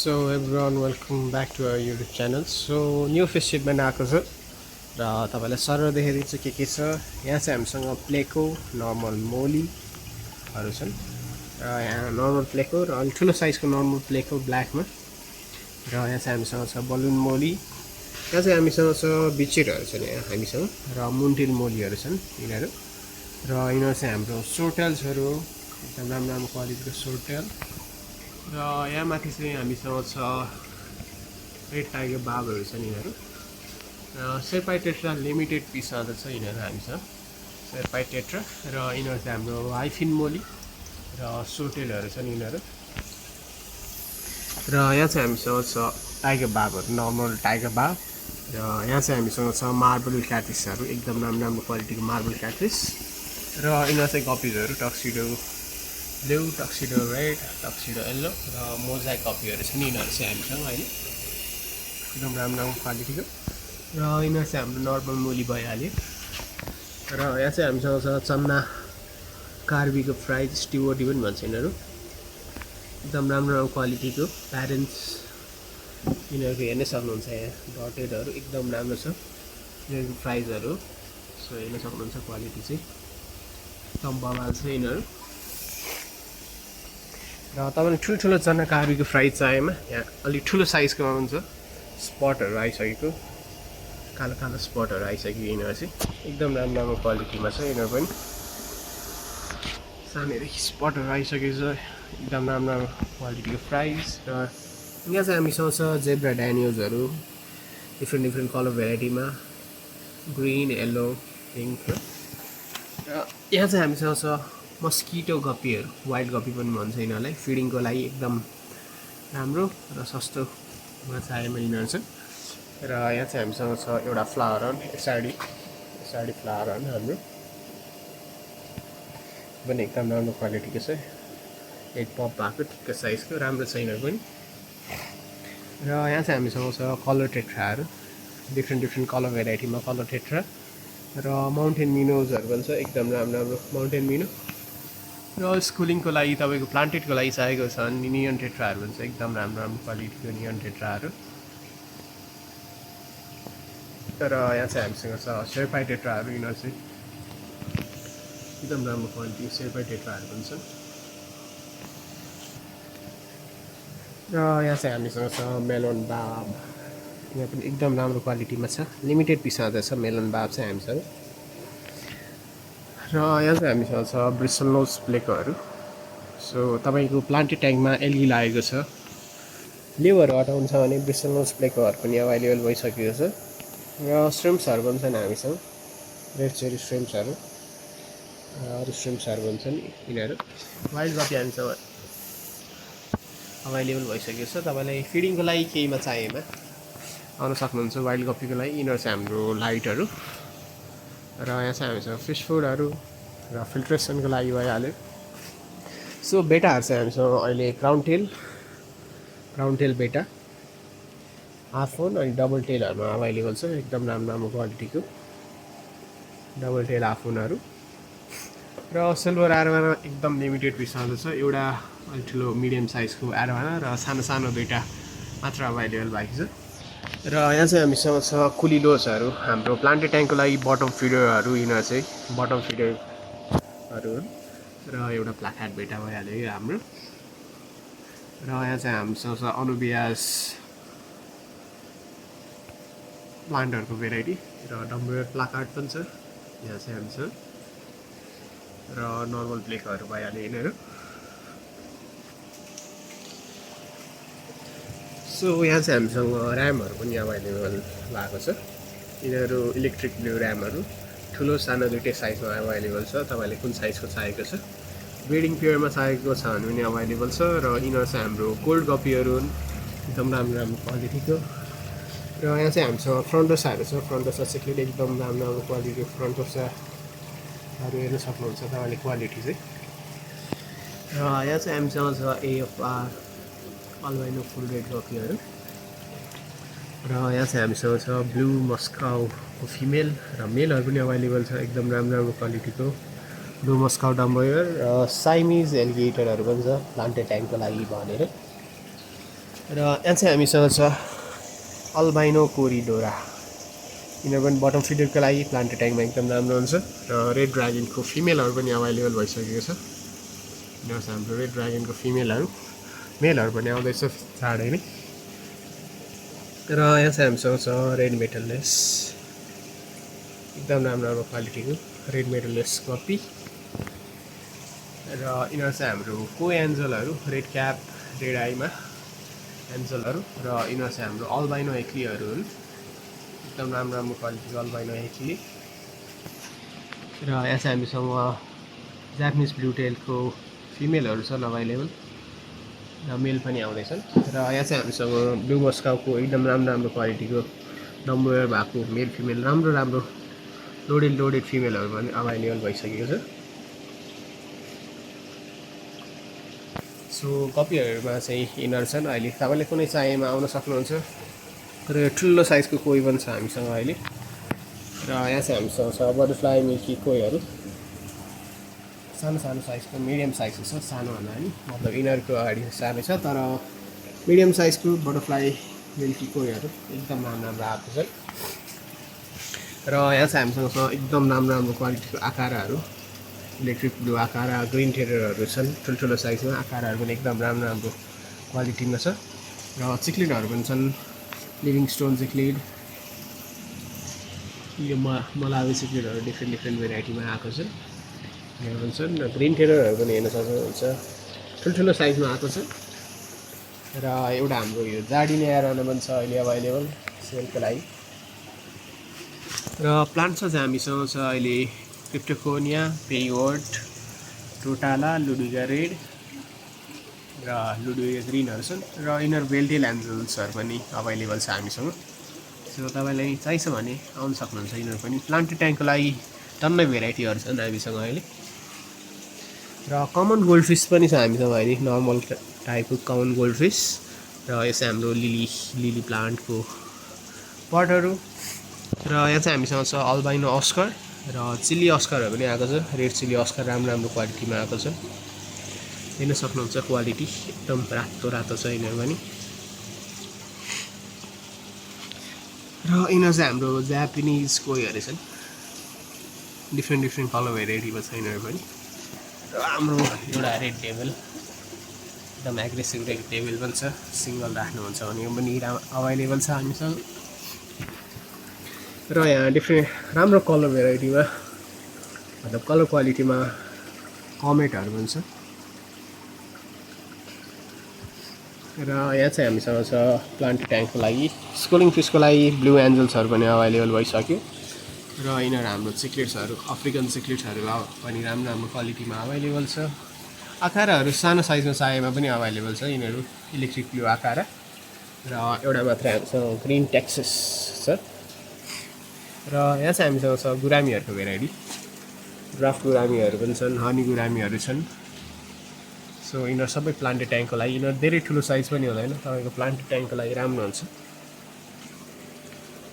So everyone, welcome back to our YouTube channel. So new face shipment आएको छ र तपाईँलाई सरर देखाइदिन्छु के छ। यहाँ चाहिँ हामीसँग प्लेको नर्मल मोलीहरू छन् र यहाँ नर्मल प्लेको र अलिक ठुलो साइजको नर्मल प्लेको ब्ल्याकमा र यहाँ चाहिँ हामीसँग छ बलुन मोली। यहाँ चाहिँ हामीसँग छ बिचिरहरू छन् यहाँ हामीसँग र मुन्टिल मोलीहरू छन् यिनीहरू र यिनीहरू चाहिँ हाम्रो सोर्टेल्सहरू एकदम राम्रो राम्रो क्वालिटीको सोर्टेल र यहाँ माथि चाहिँ हामीसँग छ रेड टाइगर बाबहरू छन् यिनीहरू र सेर्पाई टेट्रा लिमिटेड पिस आउँदा छ यिनीहरू हामीसँग सेर्पाई टेट्रा र यिनीहरू चाहिँ हाम्रो हाइफिन मोली र सोटेलहरू छन् यिनीहरू र यहाँ चाहिँ हामीसँग छ टाइगर बाबहरू नर्मल टाइगर बाब र यहाँ चाहिँ हामीसँग छ मार्बल क्याटिसहरू एकदम राम्रो राम्रो क्वालिटीको मार्बल क्याटिस र यिनीहरू चाहिँ कपिजहरू tuxedo blue tuxedo red tuxedo yellow र मोजाइक कपीहरू छन् यिनीहरू चाहिँ हामीसँग अहिले एकदम राम्रो राम्रो क्वालिटीको र यिनीहरू चाहिँ हाम्रो नर्मल मोली भइहाल्यो र यहाँ चाहिँ हामीसँग छ चन्ना कार्बीको फ्राइज स्टिवोटी पनि भन्छ यिनीहरू एकदम राम्रो राम्रो क्वालिटीको प्यारेन्ट्स यिनीहरूको हेर्नै सक्नुहुन्छ यहाँ डटेडहरू एकदम राम्रो छ यिनीहरूको प्राइजहरू सो हेर्न सक्नुहुन्छ क्वालिटी चाहिँ एकदम बवाल छ यिनीहरू र तपाईँले ठुल्ठुलो चना कार्बीको फ्राई चाहेमा यहाँ अलिक ठुलो साइजको हुन्छ स्पटहरू आइसकेको कालो कालो स्पटहरू आइसक्यो यिनीहरू चाहिँ एकदम राम्रो राम्रो क्वालिटीमा छ यिनीहरू पनि सानैदेखि स्पटहरू आइसकेको छ एकदम राम्रो राम्रो क्वालिटीको फ्राइज र यहाँ चाहिँ हामीसँग छ जेब्रा ड्यानियल्सहरू डिफ्रेन्ट कलर भेराइटीमा ग्रिन येल्लो पिङ्क र यहाँ चाहिँ हामीसँग छ मस्किटो गप्पीहरू वाइल्ड गप्पी पनि भन्छ यिनीहरूलाई फिडिङको लागि एकदम राम्रो र सस्तोमा चाहिएमा यिनीहरू छ र यहाँ चाहिँ हामीसँग छ एउटा flower horn SRD flower horn हाम्रो पनि एकदम राम्रो क्वालिटीको छ एक पप भएको ठिक्क साइजको राम्रो छ यिनीहरू पनि र यहाँ चाहिँ हामीसँग छ कलर टेट्राहरू डिफ्रेन्ट कलर भेराइटीमा कलर टेट्रा र माउन्टेन मिनोजहरू पनि छ एकदम राम्रो राम्रो माउन्टेन मिनो र स्कुलिङको लागि तपाईँको प्लान्टेडको लागि चाहिएको छ भने नियन टेट्राहरू हुन्छ एकदम राम्रो राम्रो क्वालिटीको नियन टेट्राहरू र यहाँ चाहिँ हामीसँग छ सेर्पाई टेट्राहरू यिनीहरू चाहिँ एकदम राम्रो क्वालिटीको सेर्पाई टेट्राहरू पनि छन् र यहाँ चाहिँ हामीसँग छ मेलोन बाब यहाँ पनि एकदम राम्रो क्वालिटीमा छ लिमिटेड पिस आउँदैछ मेलोन बाब चाहिँ हामीसँग र यहाँ चाहिँ हामीसँग छ ब्रिस्टल नोज प्लेकोहरू सो तपाईँको प्लान्टेड ट्याङ्कमा एल्गी लागेको छ लेवहरू हटाउनु छ भने ब्रिस्टल नोज प्लेकोहरू पनि अभाइलेबल भइसकेको छ र श्रिम्प्सहरू पनि छन् हामीसँग रेड चेरी श्रिम्प्सहरू अरू श्रिम्प्सहरू पनि छन् यिनीहरू वाइल्ड कपी हामीसँग अभाइलेबल भइसकेको छ तपाईँलाई फिडिङको लागि केहीमा चाहिएमा आउन सक्नुहुन्छ वाइल्ड कपीको लागि यिनीहरू चाहिँ हाम्रो लाइटहरू र यहाँ चाहिँ हामीसँग फिस फुडहरू र फिल्ट्रेसनको लागि भइहाल्यो सो बेटाहरू चाहिँ हामीसँग अहिले क्राउन टेल बेटा हाफ फोन अनि डबल टेलहरूमा अभाइलेबल छ एकदम राम्रो राम्रो क्वालिटीको डबल टेल हाफ फोनहरू र सिल्भर एरोवाना एकदम लिमिटेड पिस आउँदछ एउटा अलिक ठुलो मिडियम साइजको एरोवाना र सानो सानो दुईवटा मात्र अभाइलेबल भएको छ र यहाँ चाहिँ हामीसँग छ कुलिलोसहरू हाम्रो प्लान्टेड ट्याङ्कको लागि बटम फिडरहरू यिनीहरू चाहिँ बटम फिडरहरू र एउटा ब्ल्याक ह्याट बेटा भइहाल्यो हाम्रो र यहाँ चाहिँ हामीसँग छ अनुबियास प्लान्टहरूको भेराइटी र डम्बुयर प्लाकार्ड पनि छ यहाँ चाहिँ हामीसँग र नर्मल प्लेकहरू भइहाल्यो यिनीहरू सो यहाँ चाहिँ हामीसँग ऱ्यामहरू पनि अभाइलेबल भएको छ यिनीहरू इलेक्ट्रिक ब्लू ऱ्यामहरू ठुलो सानो दुइटै साइजमा अभाइलेबल छ तपाईँले कुन साइजको चाहिएको छ ब्रिडिङ पिरियडमा चाहिएको छ भने पनि अभाइलेबल छ र यिनीहरू चाहिँ हाम्रो गोल्ड कपीहरू एकदम राम्रो राम्रो क्वालिटीको र यहाँ चाहिँ हामीसँग फ्रन्टोसाहरू छ फ्रन्टोसा चाहिँ एकदम राम्रो राम्रो क्वालिटीको फ्रन्टोसाहरू हेर्न सक्नुहुन्छ तपाईँले क्वालिटी चाहिँ र यहाँ चाहिँ हामीसँग छ एएफआर अल्बाइनो फुल रेड कपीहरू र यहाँ चाहिँ हामीसँग छ ब्लू मस्काउको फिमेल र मेलहरू पनि अभाइलेबल छ एकदम राम्रो राम्रो क्वालिटीको ब्लू मस्काउ डम्बोयर र साइमिज एलिगेटरहरू पनि छ प्लान्टेड ट्याङ्कको लागि भनेर र यहाँ चाहिँ हामीसँग छ अल्बाइनो कोरिडोरा। यिनीहरू पनि बटम फिडरको लागि प्लान्टेड ट्याङ्कमा एकदम राम्रो हुन्छ। र रेड ड्रागनको फिमेलहरू पनि अभाइलेबल भइसकेको छ। यिनीहरू चाहिँ हाम्रो रेड ड्रागनको फिमेलहरू, मेलहरू पनि आउँदैछ चाँडै नै। र यहाँ चाहिँ हामीसँग छ रेड मेटललेस, एकदम राम्रो राम्रो क्वालिटीको रेड मेटललेस कपी। र यिनीहरू चाहिँ हाम्रो को एन्जलहरू, रेड क्याप रेड आईमा एन्जलहरू। र यिनीहरू चाहिँ हाम्रो अल्बाइनो एक्लीहरू हुन्, एकदम राम्रो राम्रो क्वालिटीको अल्बाइनो एक्ली। र यहाँ चाहिँ हामीसँग जापानिज ब्लू टेलको फिमेलहरू छन् अभाइलेबल, र मेल पनि आउँदैछन्। र यहाँ चाहिँ हामीसँग ब्लू मस्काउको एकदम राम्रो राम्रो क्वालिटीको नम्बर भएको मेल फिमेल राम्रो राम्रो लोडेड फिमेलहरू पनि अभाइलेबल भइसकेको छ। सो कपीहरूमा चाहिँ यिनीहरू छन्। अहिले तपाईँले कुनै चाहिएमा आउन सक्नुहुन्छ। र यो ठुलो साइजको कोही पनि छ हामीसँग अहिले। र यहाँ चाहिँ हामीसँग छ बटरफ्लाई मिल्की कोहीहरू, सानो सानो साइजको मिडियम साइजको छ, सानोभन्दा नि मतलब यिनीहरूको अगाडि सानो छ, तर मिडियम साइजको बटरफ्लाई मिल्की कोहीहरू एकदम राम्रो राम्रो आएको छ। र यहाँ चाहिँ हामीसँग छ एकदम राम्रो राम्रो क्वालिटीको आकाराहरू, इलेक्ट्रिक ब्लू आकारा, ग्रिन टेररहरू छन् ठुल्ठुलो साइजमा। आकाराहरू पनि एकदम राम्रो राम्रो क्वालिटीमा छ। र चिक्लिडहरू पनि छन्, लिभिङ स्टोन चिक्लिड, यो मलावी चिक्लिडहरू डिफ्रेन्ट भेराइटीमा आएको छ। यहाँ पनि छन्। र ग्रिन टेररहरू पनि हेर्न सक्नुहुन्छ, ठुल्ठुलो साइजमा आएको छ। र एउटा हाम्रो यो जार्डिने एरोना पनि छ अहिले अभाइलेबल सेलको लागि। र प्लान्ट्स चाहिँ हामीसँग छ अहिले क्रिप्टोकोनिया, पेरिवर्ड, टोटाला, लुडुगा रेड र लुडुगा ग्रिनहरू छन्। र यिनीहरू बेल्टेल एन्जल्सहरू पनि अभाइलेबल छ हामीसँग। सो तपाईँलाई चाहिन्छ भने आउन सक्नुहुन्छ। यिनीहरू पनि प्लान्टेड ट्याङ्कको लागि टन्नै भेराइटीहरू छन् हामीसँग अहिले। र कमन गोल्ड फिस पनि छ हामीसँग अहिले, नर्मल टाइपको कमन गोल्ड फिस। र यो चाहिँ हाम्रो लिली प्लान्टको पटहरू। र यहाँ चाहिँ हामीसँग छ अल्बाइनो अस्कर र चिल्ली अस्करहरू पनि आएको छ। रेड चिल्ली अस्कर राम्रो राम्रो क्वालिटीमा आएको छ, हेर्न सक्नुहुन्छ क्वालिटी एकदम रातो छ यिनीहरू पनि। र यिनीहरू चाहिँ हाम्रो जापानिज कोहीहरू छन्, डिफ्रेन्ट कलर भेराइटीमा छ यिनीहरू पनि। र हाम्रो एउटा रेड टेबल, एकदम एग्रेसिभ रेड टेबल पनि छ, सिङ्गल राख्नुहुन्छ भने यो पनि अभाइलेबल छ हामीसँग। र यहाँ डिफ्रेन्ट राम्रो कलर भेराइटीमा मतलब कलर क्वालिटीमा कमेटहरू पनि छ। र यहाँ चाहिँ हामीसँग छ प्लान्ट ट्याङ्कको लागि, स्कुलिङ फिसको लागि ब्लू एन्जल्सहरू पनि अभाइलेबल भइसक्यो। र यिनीहरू हाम्रो चिक्लेट्सहरू, अफ्रिकन चिक्लेट्सहरू पनि राम्रो राम्रो क्वालिटीमा अभाइलेबल छ। आकाराहरू सानो साइजमा चाहिएमा पनि अभाइलेबल छ यिनीहरू, इलेक्ट्रिक ब्लू आकारा। र एउटा मात्रै हामीसँग ग्रिन टेक्सस छ। र यहाँ चाहिँ हामीसँग छ गुरामीहरूको भेराइटी, ड्राफ्ट गुरामीहरू पनि छन्, हनी गुरामीहरू छन्। सो यिनीहरू सबै प्लान्टेड ट्याङ्कको लागि, यिनीहरू धेरै ठुलो साइज पनि हुँदैन, तपाईँको प्लान्टेड ट्याङ्कको लागि राम्रो हुन्छ।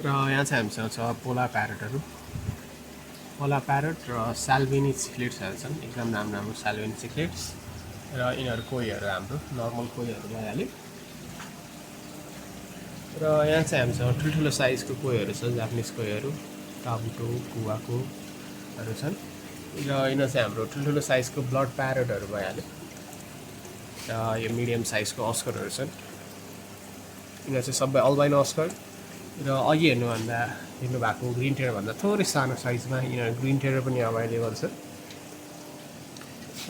र यहाँ चाहिँ हामीसँग छ पोला प्यारटहरू, पोला प्यारट र साल्भिनी चिक्लेट्सहरू छन्, एकदम राम्रो राम्रो साल्भिनी चिक्लेट्स। र यिनीहरू कोहीहरू हाम्रो नर्मल कोहीहरू भइहाल्यो। र यहाँ चाहिँ हामीसँग ठुल्ठुलो साइजको कोहीहरू छ, जापानिज कोहीहरू, काबुटो, कुवाकोहरू छन्। र यिनीहरू चाहिँ हाम्रो ठुल्ठुलो साइजको ब्लड प्यारटहरू भइहाल्यो। र यो मिडियम साइजको अस्करहरू छन्, यिनीहरू चाहिँ सबै अल्बाइनो अस्कर। र अघि हेर्नु भएको ग्रिन टेररभन्दा थोरै सानो साइजमा यिनीहरू ग्रिन टेरर पनि अभाइलेबल छ।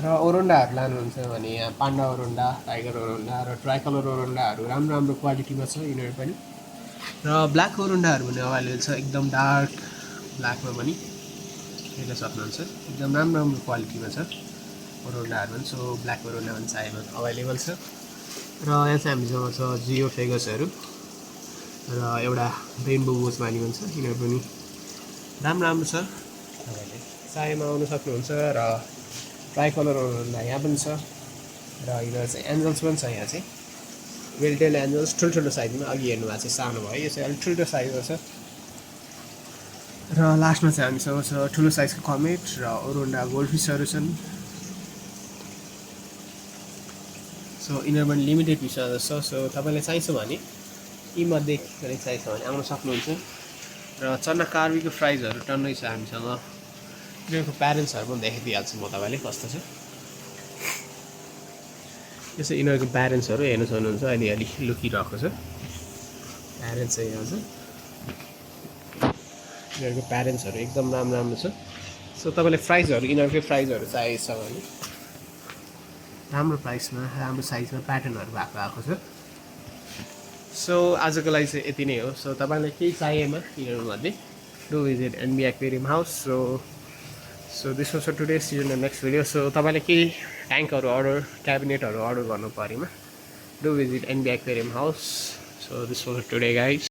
र ओरोन्डाहरू लानुहुन्छ भने यहाँ पान्डा ओरोन्डा, टाइगर ओरोन्डा र ट्राइकलर ओरोन्डाहरू राम्रो राम्रो क्वालिटीमा छ यिनीहरू पनि। र ब्ल्याक ओरोन्डाहरू पनि अभाइलेबल छ, एकदम डार्क ब्ल्याकमा पनि हेर्न सक्नुहुन्छ, एकदम राम्रो राम्रो क्वालिटीमा छ ओरोन्डाहरू पनि। सो ब्ल्याक ओरोन्डा पनि चाहिएमा अभाइलेबल छ। र यहाँ चाहिँ हामीसँग छ जियो फेगसहरू र एउटा रेनबो बोजमानी पनि छ, यिनीहरू पनि राम्रो राम्रो छ, तपाईँले चाहिएमा आउन सक्नुहुन्छ। र ट्राइकलर ओरोन्डा यहाँ पनि छ। र यिनीहरू चाहिँ एन्जल्स पनि छ, यहाँ चाहिँ वेल्टेल एन्जल्स ठुल्ठुलो साइजमा, अघि हेर्नु भएको चाहिँ सानो भयो, यो चाहिँ अलिक ठुल्ठुलो साइजमा छ। र लास्टमा चाहिँ हामीसँग छ ठुलो साइजको कमेट र ओरोन्डा गोल्डफिसहरू छन्। सो सो यिनीहरू पनि लिमिटेड पिसमा जस्तो सो तपाईँलाई चाहिन्छ भने यीमध्ये कुनै चाहिन्छ भने आउन सक्नुहुन्छ र चना कार्बीको प्राइजहरू टन्नै छ हामीसँग यिनीहरूको प्यारेन्ट्सहरू पनि देखाइदिइहाल्छु म तपाईँलाई कस्तो छ यसो यिनीहरूको प्यारेन्ट्सहरू हेर्नु सक्नुहुन्छ अलिअलि लुकिरहेको छ प्यारेन्ट्स चाहिँ यहाँ छ यिनीहरूको प्यारेन्ट्सहरू एकदम राम्रो छ सो तपाईँलाई प्राइजहरू यिनीहरूकै प्राइजहरू चाहिएको छ भने राम्रो प्राइसमा राम्रो साइजमा प्याटर्नहरू भएको छ सो आजको लागि चाहिँ यति नै हो सो तपाईँलाई केही चाहिएमा यिनीहरूमध्ये do visit NB aquarium house so this was for today see you in the next video सो तपाईँलाई केही ट्याङ्कहरू अर्डर क्याबिनेटहरू अर्डर गर्नु परेमा do visit NB aquarium house so this was for today guys